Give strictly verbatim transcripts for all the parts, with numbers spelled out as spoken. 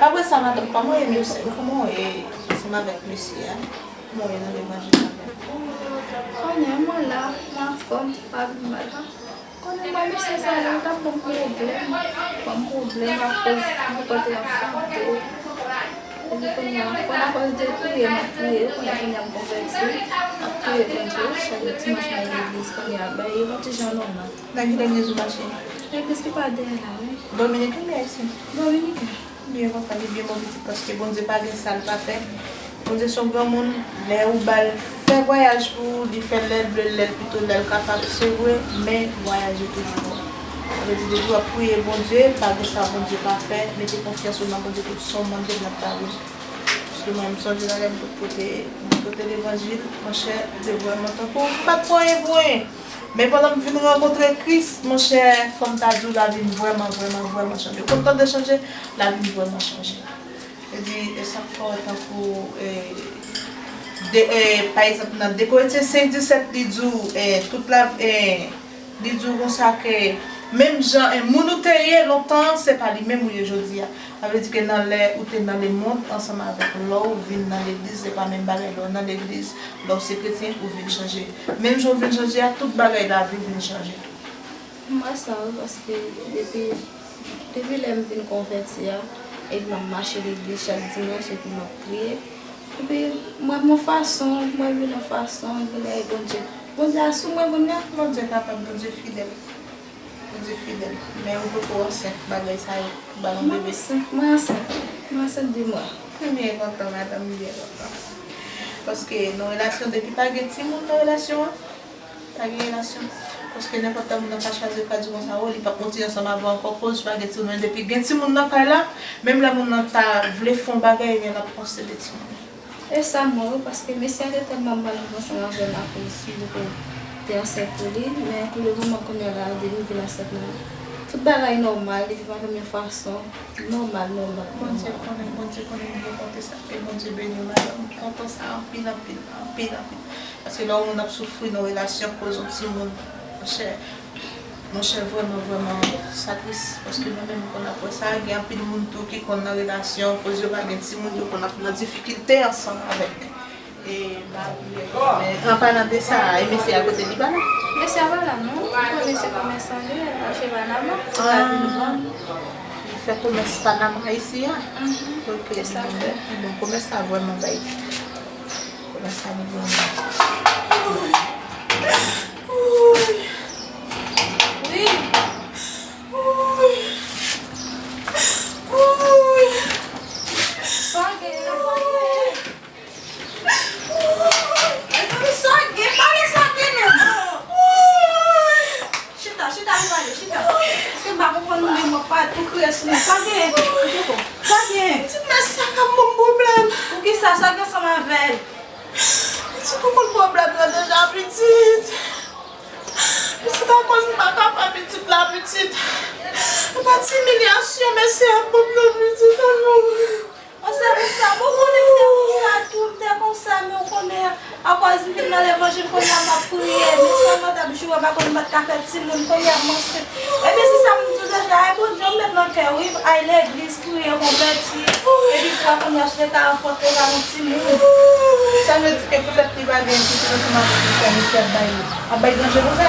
Apre sa, madanm, kòman w ye, mesye? Kòman w ye ansanm avèk mesye a? Kòman w ye nan levanjil la menm? Konnen mwen la, mwen anfòm, pa vin mal. Konnen mwen, mesye sa yo, t ap ban m pwoblèm. Ban m pwoblèm akoz mwen pa te an sante. Epi kounye a, konnen akoz de priye, m ap priye, konnen kounye a m konvèti, m ap priye Bondye, chak dimanch mwen al legliz, kounye a, bagay yo yon ti jan nòmal. Nan ki legliz ou mache? Legliz ki pa dèyè la, wi. Dominiken oubyen ayisyen? Dominiken. Byen kontan, li byen bon pitit, paske Bondye pa gen sa l pa fè. Bondye se yon granmoun, lè ou ba l fè vwayaj pou ou, li fè lè l vle l, lè l pito, lè l kapab, se vre, men vwayaj yo toujou bon. Sa vle di, depi w ap priye Bondye, pa gen sa Bondye pa fè, mete konfyans ou nan Bondye, tout sa w mande l, l ap ba ou. Paske mwen, m sonje nan lè m te pote, m pote levanjil, monchè, m te vrèman tankou m pa t pran anyen pou anyen. Men pandan m vin rankontre Kris, monchè, fò m ta di w lavi m vrèman, vrèman, vrèman chanje. Ou konn tande chanje? Lavi m vrèman chanje. Li di, e sa k fè w tankou, e, de, e, pa egzanp, nan de Korentyen senk disèt, li di w, e, tout la, e, li di w konsa ke menm jan, e, moun ou te ye lontan an, se pa li menm ou ye jodi a. Sa vle di ke nan lè ou te nan lemonn ansanm avèk lè w vin nan legliz, se pa menm bagay lè w nan legliz, lè w se kretyen, ou vin chanje. Menm jan w vin chanje a, tout bagay lavi w vin chanje tou. M wè sa wi, paske depi, depi lè m vin konvèti a, epi m ap mache legliz chak dimanch, epi m ap priye, epi m wè m yon fason, m wè m vin yon fason, m vin lè Bondye. Bondye a sou mwen kounye a. Bondye kapab, Bondye fidèl. Bondye fidèl. Men ou poko ansent, bagay sa yo, ba yon bebe. Mwen ansent, mwen ansent, mwen ansent de mwa. M byen kontan, madanm, m byen kontan. Paske nan relasyon, depi pa gen timoun nan relasyon an, pa gen relasyon. Paske nenpòt lè moun nan ka chwazi, ka di konsa, o, li p ap kontinye ansanm avè w ankò, koz pa gen timoun. Men depi gen timoun nan kay la, menm lè moun nan ta vle fè yon bagay, ebyen, l ap panse de timoun nan. E sa m wè wi, paske mesye a te tèlman mal ansanm avè m akoz li te ansent pou li, men pou le moman kounye a la, depi m vin ansent la, tout bagay nòmal, li viv avè m yon fason nòmal, nòmal, Bondye nòmal. Konnen, Bondye konnen m byen konte sa, e Bondye beni w, madanm. M kontan sa anpil, anpil, anpil, anpil. Paske lè yon moun ap soufri nan relasyon koz yon timoun, monchè, monchè, vrèman, vrèman, sa tris. Paske mwen menm, m konn ap wè sa, gen anpil moun tou ki konn nan relasyon, koz yo pa gen timoun, yo konn ap nan difikilte ansanm avèk, e, mari yo. Men, an palan de sa, e mesye a kote li pa la? Mesye a pa la, non. Ou konnen se komèsan li ye, l mache Panama, l pa vin vann. Li fè komès Panama isi a? Mhm. Ok, se sa l fè. Bon, komès sa vrèman bay. Kòman sa li gen? Wi. Sa gen, sa gen. Mezanmi, sa gen, pale sa gen menm. Chita, chita, nou pale, chita. Paske m pa konprann ou menm, w ap pale, ou kriye sou mwen. Sa gen? Sa gen? Pitit mèsi a k ap ban m pwoblèm. Poukisa? Sa gen ansanm avè l? Pitit ou konn pwoblèm nan deja, pitit. Pitit, akoz m pa ka fè pitit la, pitit. E pa ti imilyasyon mesye ap ban m nan, pitit, oh non. An, se pou sa, bon, konnen m te konsa tou, m te konsa, men w konnen, akoz m vin nan levanjil, kounye a m ap priye, men sèlman t ap joure, pa konn m pa t ka fè timoun, kounye a m ansent. Ebyen, se sa m di w deja, ay, Bondye, w met nan kè w, wi, ay legliz, priye, konvèti, epi pou w kounye a, si w te ka anfante, w ka gen timoun. Sa vle di ke poutèt li pa gen pitit ansanm avèk misye, misye ap bay, ap bay danje konsa?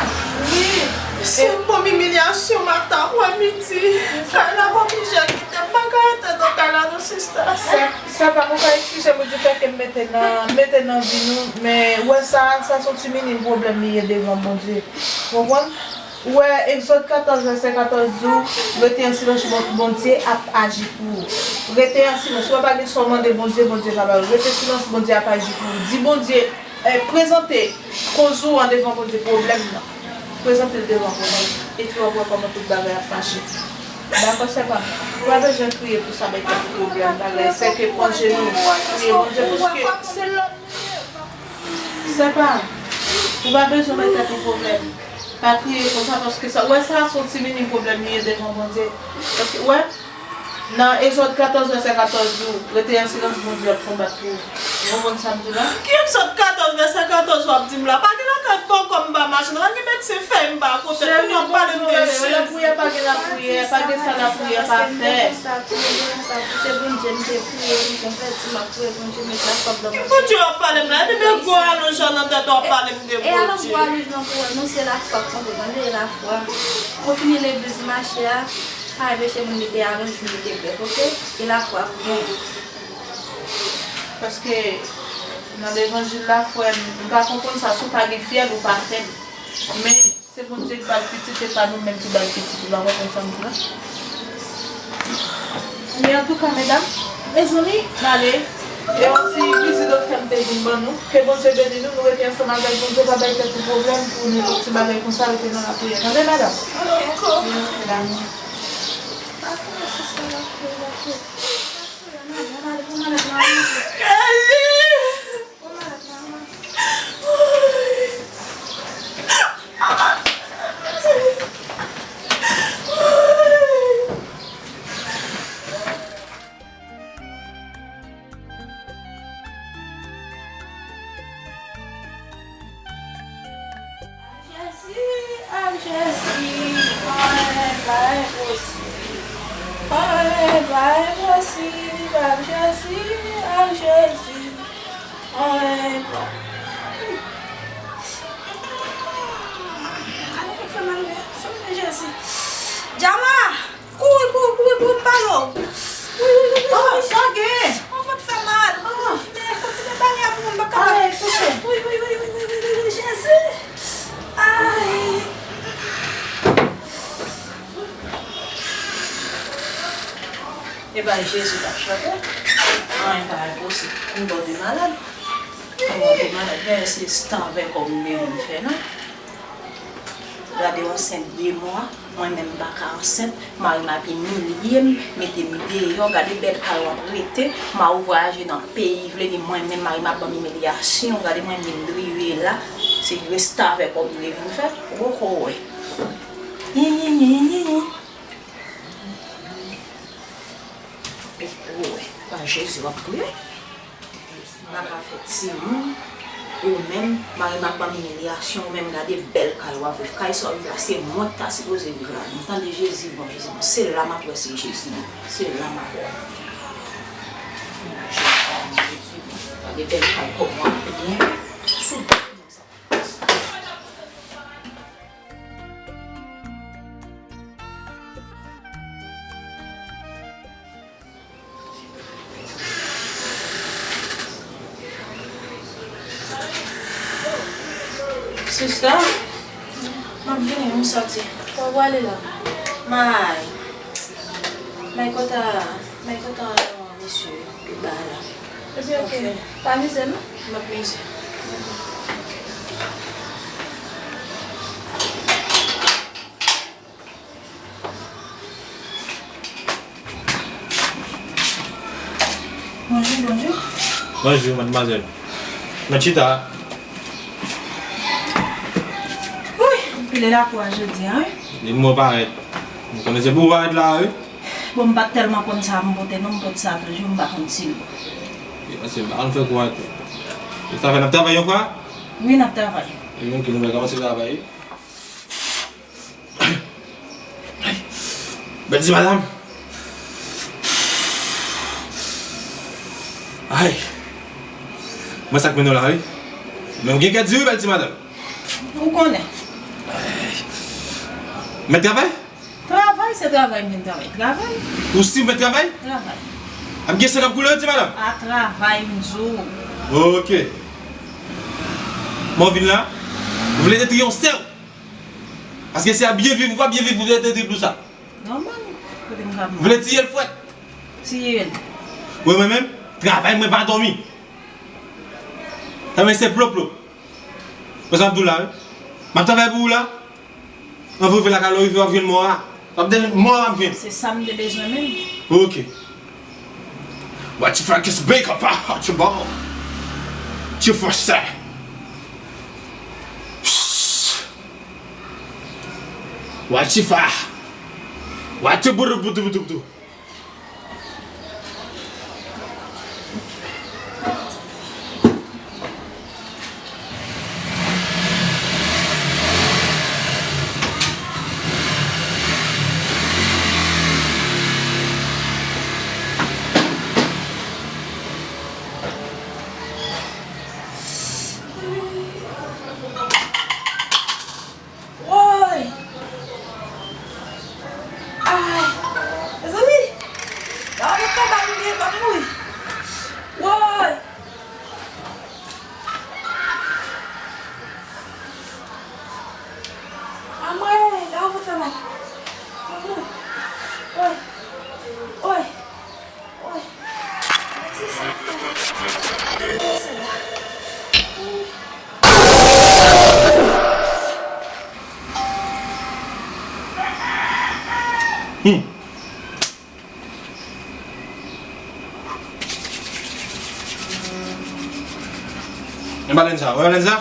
Wi. Se yon bon imilyasyon, Mata, wè midi. Kay la, w oblije kite m, m pa ka rete nan kay la, non, sista. Sa, sa pa pou ka eskize m di fè ke m mete nan, mete nan vi nou, men wè sa, sa se yon ti minim pwoblèm li ye devan Bondye. Ou konprann? Ou wè, Egzòd katòz, vèsè katòz di w, rete an silans, Bon-, Bondye ap aji pou ou. Rete an silans. Ou wè, pa gen sa w mande Bondye, Bondye pa ba ou. Rete silans, Bondye ap aji pou ou. Di Bondye, eh, prezante koz ou an devan Bondye, pwoblèm nan. Prezante l devan Bondye. Epi w ap wè kòman tout bagay ap mache. Dakò, sè pa m? Ou pa bezwen kriye pou sa, bay tèt ou pwoblèm, bagay. Sè ke pran jenou, priye Bondye, paske se lòt. Sè pa m, ou pa bezwen bay tèt ou pwoblèm. Pa kriye konsa, paske sa, ou wè sa, se yon ti minim pwoblèm li ye devan Bondye. Paske, ou wè, Nan Egzòd katòz, vèsè katòz, di w, "Rete an silans, Bondye ap konbat pou ou." Ou konprann sa m di w la? Ki Egzòd katòz, vèsè katòz w ap di m la? Pa gen lakay pa w kòm m pa mache, nan pa gen medsen fèy m pa kote, kounye w ap pale m de Jezi. Lapriyè pa gen lapriyè, pa gen sa lapriyè pa fè. Se Bondye m te priye, m konvèti, m ap priye Bondye, met lafwa m nan Bondye. Ki Bondye w ap pale m la? Epi de gwo alonj nan tèt w ap pale m de Bondye. E alonj gwo alonj nan pou wè, non, se lafwa k konte, tande, lafwa. Ou fini legliz mache a, pa anpeche moun mete alonj, mete grèf, oke? E lafwa pou mwen. Paske nan levanjil la, frè m, m ka konprann sa, si w pa gen fyèl, ou pa fèb. Men, se Bondye ki ba l pitit, se pa nou menm ki ba l pitit. Ou pa konprann sa m di la? Men antouka, medam, mezanmi, m ale. E yon ti vizit doktè m te vin ban nou. Ke Bondye beni nou, nou rete ansanm avèk Bondye, pa bay tèt nou pwoblèm pou nenpòt ti bagay konsa, rete nan lapriyè. Tande, medam? Medam. Jezi, ak Jezi, anyen pa enposib. Anyen pa enposib ak Jezi, ak Jezi, anyen pa. Gade fòk fè mal, men, fè mal, Jezi. Djama! Kouri, kouri, kouri, kouri, m pale w. Wi, wi, wi, wi. Oh, sa w gen? Mwen fòk fè mal. Oh. Men, kontinye pale a pou mwen, m pa kapab. Ay, kouche. Wi, wi, wi, Jezi. Ay. E bay Jezi t ap chante. Anyen pa enposib. M bò de malad. M bò de malad. Men se stavè kòm m te vin fè, non. Gade w ansent de mwa, mwen menm m pa ka ansent, mari m ap imilye m, mete m deyò, gade bèl kay w ap rete, mari w vwayaje nan peyi vle, men mwen menm mari m ap ban m imilyasyon, gade mwen menm m rive la, se restavèk w ap vle vin fè, ou poko wè. Hi, hi, hi, hi, hi. Ou poko wè, pa Jezi w ap priye. M pa ka fè timoun, ou menm, mari m ap ban m imilyasyon, ou menm gade bèl kay w ap viv. Kay sa w viv la, se mwen ki ta sipoze viv ladan l. Tande Jezi bon, Jezi bon. Se la m ap wè se Jezi bon. Se la m ap wè. Jezi bon, Jezi bon. Gade bèl kay kòman w ap byen sou. Sista, m ap vini, m sòti. Kote w prale la? May. May kòta, may kòta yon mesye ki ba la. Epi, oke. Pa mize, non? M ap mize. Bonjou, bonjou. Bonjou, madmwazèl. Mèt chita. Wouyy, anpil elakwa jodi a, wi. Li mwen parèt. M konnen se pou ou parèt la, wi. Bon, m pa t tèlman konn sa m pote, non, m pote sa toujou, m pa konn si l bon. Yo, se pa nou fè kou a tou. Sa fè n ap travay yon fwa? Wi, n ap travay. Ebyen, oke, nou pral kòmanse travay. Bèl ti madanm. Ay. Mwen sa k mennen w la, wi. Men w gen kè di, wi, bèl ti madanm. Ou konnen. Ay. Mèt travay? Travay, se travay m vin travay. Travay. Ou si w mèt travay? Travay. Ap gen san k ap koule, wi, ti madanm? A travay, m di w. Oke. Mwen vin la. Ou vle detwi yon sè w. Paske si a byen viv, ou pa byen viv, ou vle detwi pou sa. Nòmal. Kote m ka pran? Vle tiye l fwèt. Tiye l. Wi, mwen menm, travay mwen pa dòmi. Travay se plo plo. Wè sa m ap di w la, wi. M ap travay pou ou la. Anvan w rive lakay la, w rive w ap jwenn mò a. W ap jwenn mò a, w ap jwenn. Se sa m te bezwen menm. Oke. Watifa just bake up a hot ball. Ti fò sa. Watifa. Wati budu budu budu budu. Oy, oy, oy. Mwen di sa fè. Mwen di sa la. Hmm. E pa lajan sa, wè lajan sa?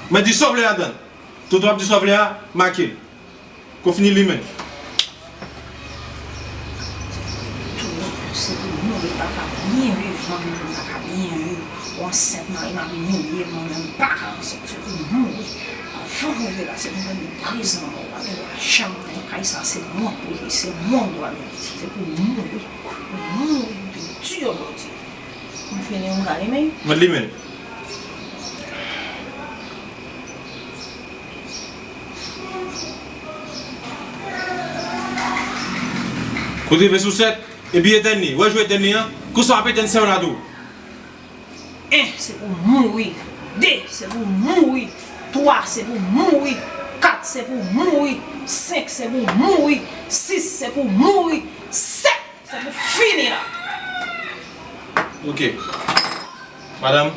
Mwen di sa w vle ladan l. Tout w ap di sa w vle a, make l. Ko fini li menm. Tou, se pou mouri, papa byen vivan, mwen pa ka byen viv. Ou ansent, mari m ap imilye mwen, mwen pa ka ansent, se pou mouri. Avan mouri la, se pou mwen prezan mwen, pa gen dwa janm nan kay sa, se mwen pou li, se mwen dwa li, se pou mouri, pou mouri, pou di yo Bondye. M fini, m ka limen. Mwen limen. Kou t rive sou sèt, epi etèn li. Wè jou etèn li an, konsa w ap etèn sèl la tou. En, se pou mouri. De, se pou mouri. Twa, se pou mouri. Kat, se pou mouri. Senk, se pou mouri. Sis, se pou mouri. Sèt, se pou fini la. Ok. Madanm,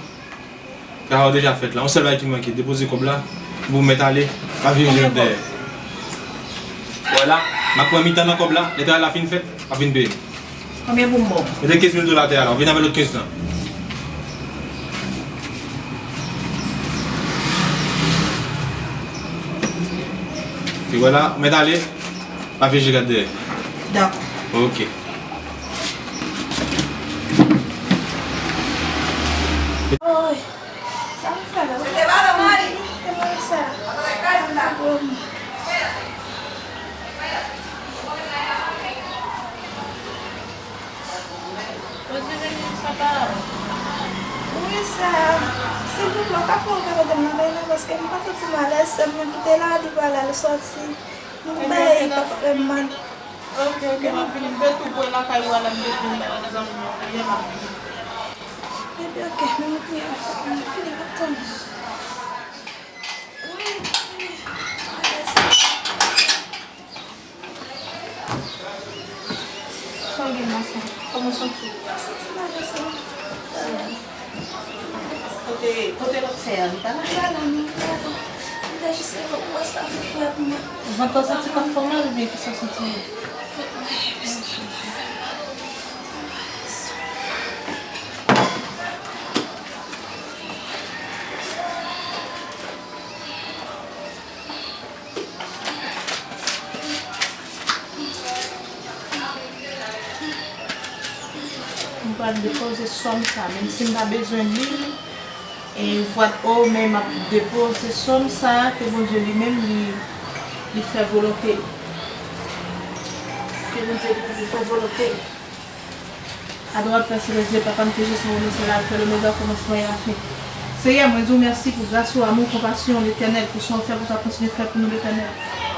travay ou deja fèt la. Yon sèl bagay ki manke, depoze kòb la, pou w mèt ale, pa vin jwenn dèyè. Vwala, m ap pran mitan nan kòb la, lè travay la fin fèt, w ap vin peye m. Konbyen pou m ba w? Mete kenz mil dola atè a la, w vin avè lòt kenz lan. E vwala, w mèt ale, pa vin jwenn dèyè. Dakò. Ok. Oy, sa m fè la? Mete balon, Mari. Mete balon sa. Wi, sa. Silvouplè, w ka fè yon kado ban m nan kay la, paske m pa santi m alèz, sè m nan kite la, li pral al sòti. Yon bagay k ap fè m mal. Ok, ok, m ap vini. M te tou pre lakay ou a la, m te vin la, zanmi m, yè m ap vini. Epi, ok, men mwen priye ansanm, m fini, m ap tann. Wi, wi. Sa w gen, ma sè? Kòman w santi w? Mwen santi m alèz, wi. Kote, kote lòt sè a, li pa la? Li pa la, non, li pa la. Li te jis rive pou wè sa fè frè pou mwen. Vant lan santi k ap fè w mal oubyen kisa w santi? Vant mwen, M pral depoze sòm sa, menm si m pa bezwen li, e vwat o, men m ap depoze sòm sa, ke Bondye li menm li, li fè volonte l. Ke Bondye li menm li fè volonte l. Adorab Pè Selès, Dye Papa m, ke Jezi, ou nan syèl, Alfa, Omega, kòmansman e lafen. Seyè, mwen di w mèsi pou gras ou, amou, konpasyon, Letènèl, pou sa w fè, pou sa w kontinye fè pou nou, Letènèl.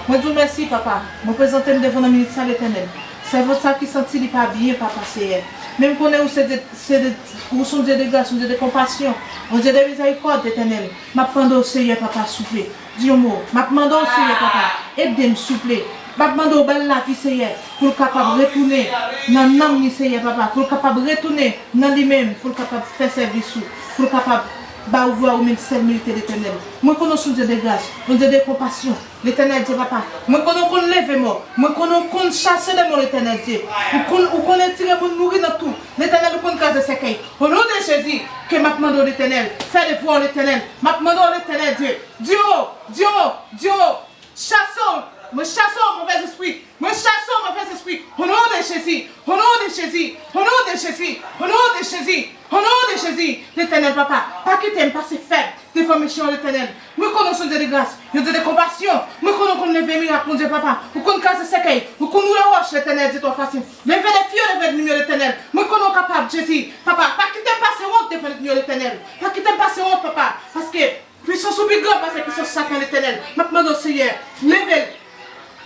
Mwen di w mèsi, Papa. Mwen prezante m devan w nan minit sa, Letènèl. Sèvant sa ki santi li pa byen, Papa, Seyè. Men m konnen ou se de, se de, ou se yon Dye de gras, yon Dye de konpasyon, yon Dye de mizèrikòd, Letènèl. M ap mande w, Seyè, Papa, souple. Di yon mo. M ap mande w, Seyè, Papa, ede m, souple. M ap mande w, ba l lavi, Seyè, pou l kapab retounen nan nanm li, Seyè, Papa, pou l kapab retounen nan li menm, pou l kapab fè sèvis ou, pou l kapab ba ou glwa ou menm sèl merite, Letènèl. Mwen konnen w se yon Dye de gras, yon Dye de konpasyon, Letènèl Dye, Papa. Mwen konnen w konn leve mò, mwen konnen w konn chase demon, Letènèl Dye. Ou konn, ou konn retire moun mouri nan twou, Letènèl, ou konn kraze sèkèy. O non de Jezi, ke m ap mande w, Letènèl, fè devwa w, Letènèl. M ap mande w, Letènèl Dye. Di yo, di yo, di yo, chase w, mwen chase w, movèzespri, mwen chase w, movèzespri, o non de Jezi, o non de Jezi, o non de Jezi, o non de Jezi, o non de Jezi, Letènèl Papa, pa kite m pase fèb devan mechan yo, Letènèl. Mwen konnen w se yon Dye de gras, yon Dye de konpasyon, mwen konnen w konn leve mirak, Bondye Papa, ou konn kraze sèkèy, ou konn woule wòch, Letènèl Dye twa fasin, leve defi yo devan ènmi yo, Letènèl, mwen konnen w kapab, Jezi, Papa, pa kite m pase wont devan ènmi yo, Letènèl, pa kite m pase wont, Papa, paske Pwisans ou pi gran pase pwisans Satan, Letènèl. M ap mande w, Seyè, leve l.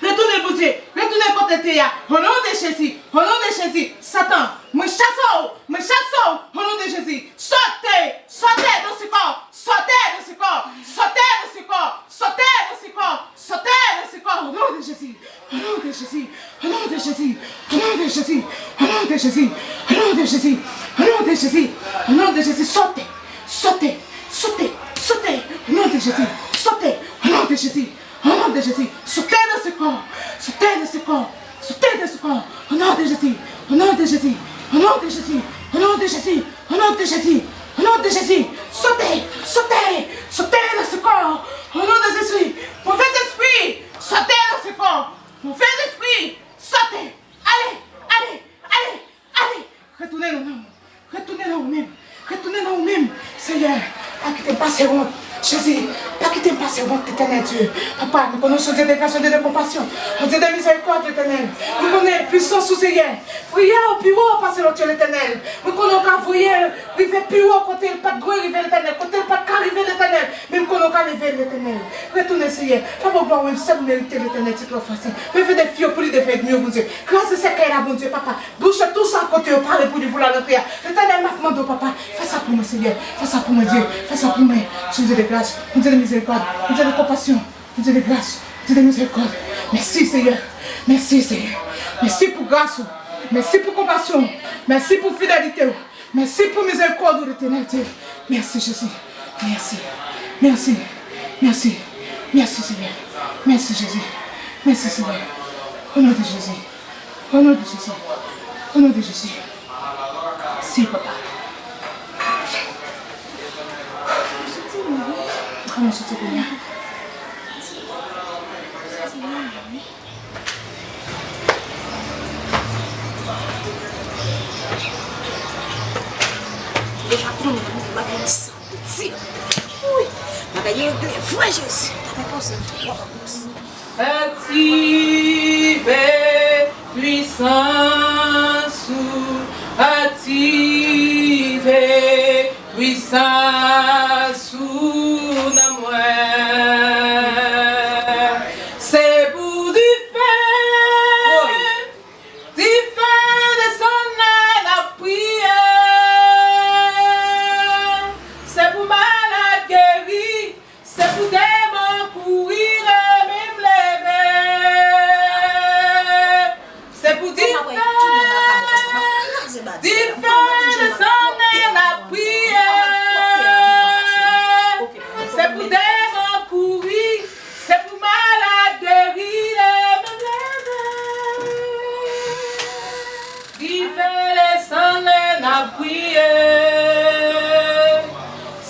Retounen l, Bondye. Retounen l kote l te ye a. O non de Jezi. O non de Jezi. Satan, mwen chase w. Mwen chase w. O non de Jezi. Sòti. Sòti de se kò. Sòti de se kò. Sòti de se kò. Sòti de se kò. Sòti de se kò. Au nom de Jésus, au nom de Jésus, au nom de Jésus, au nom de Jésus, au nom de Jésus, au nom de Jésus, au nom de Jésus, au nom de Jésus, sote, sote, sote, sote, au nom de Jésus, sote, au nom de Jésus, au nom de Jésus, sote nan se kò, sote nan se kò, sote nan se kò, au nom de Jésus, au nom de Jésus, au nom de Jésus, au nom de Jésus, au nom de Jésus, au nom de Jésus, sote, sote, sote nan se kò, au nom de Jésus, move espri, sote nan se kò, move espri, sote, ale, ale, ale, ale, retounen nan nanm ou, retounen nan ou menm, retounen nan ou menm, Seyè, pa kite m pase wont, Jezi, pa kite m pase wont, Letènèl Dye, papa, nou konnen w se yon Dye de gras, yon Dye de konpasyon, yon Dye de mizerikòd, Letènèl, nou konnen pwisans ou, Seyè, priyè w pi wo pase lòt yo, Letènèl. Mwen konnen w ka voye l rive pi wo kote l pa t dwe rive, Letènèl, kote l pa t ka rive, Letènèl. Men m konnen w ka leve l, Letènèl. Retounen, Seyè. Papa glwa, ou menm sèl ou merite, Letènèl, se twò fasil. Leve defi yo pou li devyen ènmi yo, Bondye. Kraze sèkèy la, Bondye, papa. Bouche tou sa kote yo pare pou li pou l al antre a. Letènèl, m ap mande w, papa. Fè sa pou mwen, Seyè. Fè sa pou mwen, Dye. Fè sa pou mwen. Bondye de gras, Bondye de mizerikòd, Bondye de konpasyon. Bondye de gras, Bondye de mizerikòd. Mèsi, Seyè. Mèsi, Seyè. Mèsi pou gras ou. Mèsi pou konpasyon ou. Mèsi pou fidelite ou. Mèsi pou mizerikòd ou, Letènèl Dye. Mèsi, Jezi. Mèsi. Mèsi. Mèsi. Mèsi, Seyè. Mèsi, Jezi. Mèsi, Seyè. O non de Jezi. O non de Jezi. O non de Jezi. Mèsi, papa. Kòman w soti kounye a? Deja konnen nan mouvman bagay sa piti. Wi, bagay yo regle vre Jezi. Gade konsa. Aktive pwisans ou, aktive pwisans ou nan mwen. Se pou dife, dife desann lè n ap priye. Se pou malad geri. Se pou demon kouri, lè menm leve. Se pou dife, dife desann lè n ap priye. Se pou demon kouri, se pou malad geri, lè menm leve. Dife desann lè n ap priye.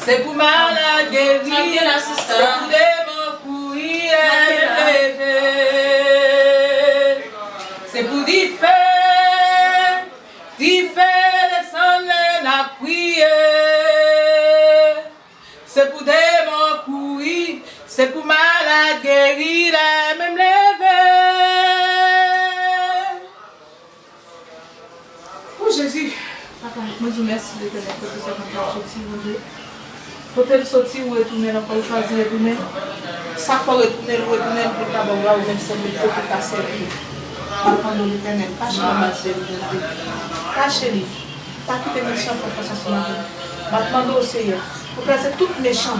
Se pou malad geri. Se pou demon kouri, èl leve. Se pou dife, dife desann lè n ap priye. Se pou demon kouri, se pou malad geri, lè menm leve. O Jezi, papa, mwen di w mèsi, Letènèl, kote sèvant la soti, Bondye. Kote l soti, ou retounen l ankò, ou chwazi retounen l. Sa k fè w retounen l, ou retounen l pou l ka ba w la, ou menm sèl li pou l ka sèvi. Mwen mande w, Letènèl, kache l anba zye w, Bondye. Kache li. Pa kite mechan fè fòs ansanm avè l. M ap mande w, Seyè, pou kraze tout mechan,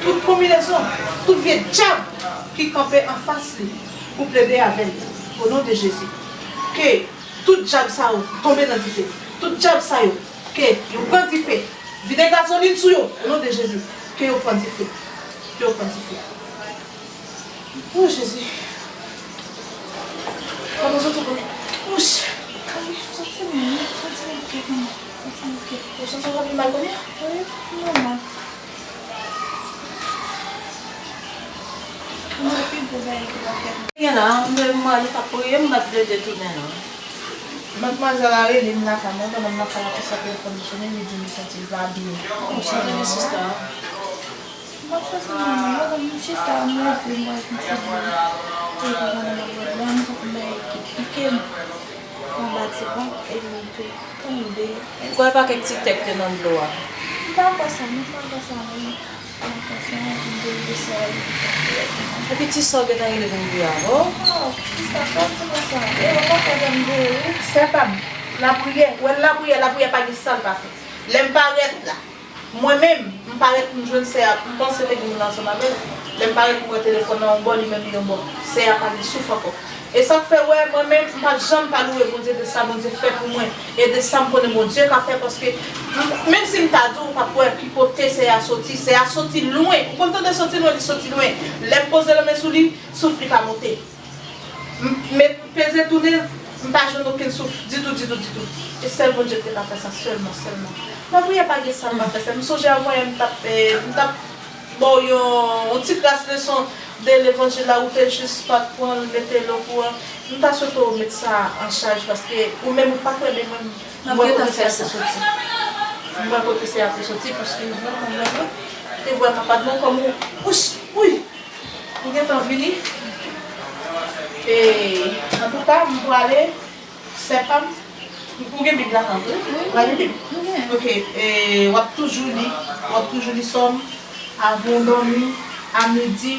tout konbinezon, tout vye dyab ki kanpe anfas li pou plede avè l. O non de Jezi, ke tout dyab sa yo tonbe nan dife. Tout dyab sa yo, ke yo pran dife. Vide gazolin sou yo, o non de Jezi, ke yo pran dife. Ke yo pran dife. O Jezi. Papa, soti kounye a. Wouch. Ay, soti mwen, soti mwen kèk mwen. Soti mwen kèk. Ou santi w pi mal kounye a? Wi, nòmal. Mwen pi gwo bagay ki pa fèt. Gen la, mwen, mwen, li t ap priye, m pa t vle detounen non. Madmwazèl la rele m lakay mwen, pandan m lakay la, konsa telefòn m sonnen, li di m li santi l pa byen. Ou santi li sista? M ap chèche manman, madanm m chita, m leve, m wè yon ti bò. Epi pandan m ap wè dlo a, m santi m bagay ki pike m anba ti vant, epi m tou tonbe. Kwè pa kèk ti tèk te nan dlo a. M pa kwè sa, non, m pa kwè sa, non. M pa kwè sa, m te leve sa, li te fè. Epi ti sè w gentan rele vin priye avè w? Oh, sista, sa w di mwen sa? E, ou pa kwè jan m veye, wi. Sè pa m, lapriyè, wè l lapriyè, lapriyè pa gen sa l pa fè. Lè m parèt la, Mwen menm, m parèt pou m jwenn sè a, m panse te gen moun ansanm avè l. Lè m pare pou m wè telefòn nan yon bò, li menm li yon bò. Sè a pa gen souf ankò. E sa k fè, wè, mwen menm, m pa janm pa louwe Bondye de sa Bondye fè pou mwen e de sa m konnen Bondye ka fè, paske m, menm si m ta di w, w p ap wè ki kote sè a soti. Sè a soti lwen. Ou konn tande soti lwen, li soti lwen. Lè m poze lanmen sou li, souf li pa monte. M, m peze tounen, m pa jwenn okenn souf ditou, ditou, ditou. E sèl Bondye ki te ka fè sa, sèlman, sèlman. Lapriyè pa gen sa l pa fè, sè. M sonje avanyè m t ap, eh, m t ap ba w yon, yon ti kras leson de levanjil la, ou te jis pa t pran l, mete l okouran. M ta swete w met sa an chaj, paske ou menm ou pa kwè, men mwen, m wè kote sè a te soti. M wè kote sè a te soti, paske vrèman, vrèman, te vrèman pa t bon kòm ou, wouch, wouy! Ou gentan vini? E, antouka, m prale, sè pa m. Ou gen Bib la, tande? Wi, wi. Ou gen Bib? Wi. Ok, e, w ap toujou li, w ap toujou li sòm, avan w dòmi, a midi,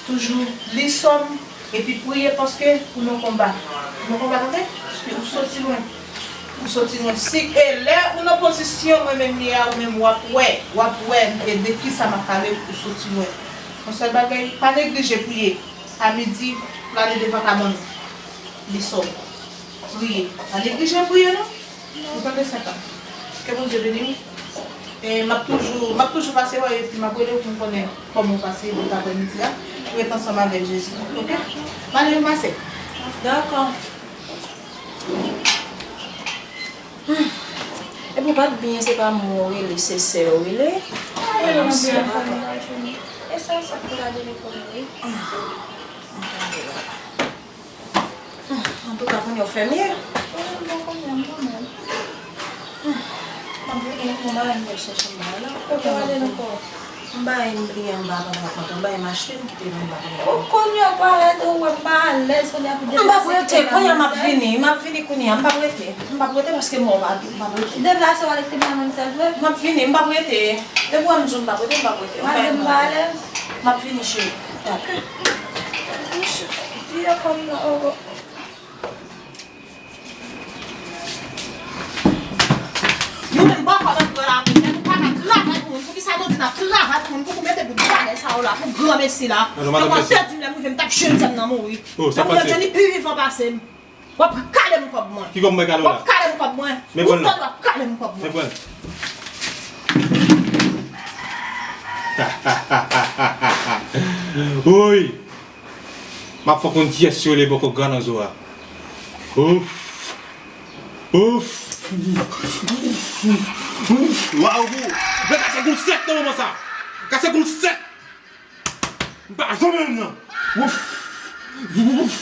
toujou li sòm, epi priye paske ou nan konba. Ou nan konba, tande? Paske ou soti lwen. Ou soti lwen. Si, e lè ou nan pozisyon mwen menm ye a, ou menm w ap wè, w ap wè, e de kisa m ap pale, ou soti lwen. Yon sèl bagay, pa neglije priye. A midi, prale devan kabann ou. Li sòm. Priye. Pa neglije priye, non. Ou tande, sè pa m? Ke Bondye beni w. E m ap toujou, m ap toujou pase wè, epi m ap rele w pou m konnen kòman w pase bout aprèmidi a. Ou ret ansanm avèk Jezi. Ok? M ale, m pase. Dakò. Hmm. Epi w pa t byen, se pa mwen w rele, se sè w rele. Ah, e non, sè pa. E sa, sa pou la telefòn wi. Hmm. Antouka, kounye a w fè mye. Wi, m pa konnen, m pa mal. Hmm. M ap vini, m ap vini, m ap vini, m ap vini. Kote w ale ankò? M bay m bliye anba pantalon, m bay m achte, m kite l anba pantalon. Ou konn yo parèt, ou wè m pa alèz, kounye a pou deplase kite m nan mizè. M p ap rete, kounye a m ap vini, m ap vini kounye a, m p ap rete. M p ap rete paske mò pa dou, m p ap rete. Deplase w ale kite m nan menm sèl vre? M ap vini, m p ap rete. Depi w wè m di w m p ap rete, m p ap rete. M bay m pantalon. M ap vini, cheri. Ok. Piye kò m nan, oh, oh. Nou menm bòkò nan gran lakou, lè nou pa ka travay pou moun, poukisa nou di n ap travay pou moun, pou nou mete bout bagay sa yo la, pou granmesi la. Yo konn te di m lè m rive m t ap jwenn sè m nan mouri. Lè m rive m jwenn li pi vivan pase m. W ap kale m kòb mwen. Ki kòb mwen kale w la? W ap kale m kòb mwen. Ou tande w ap kale m kòb mwen. Men pran l. Woy! M ap fè w konn kiyès yo rele bòkò gran nan zo a. Ouf! Ouf! Waw! Mwen kase goul sèt nan moman sa! Kase goul sèt! M pa janm menm nan! Ouf! Ouf!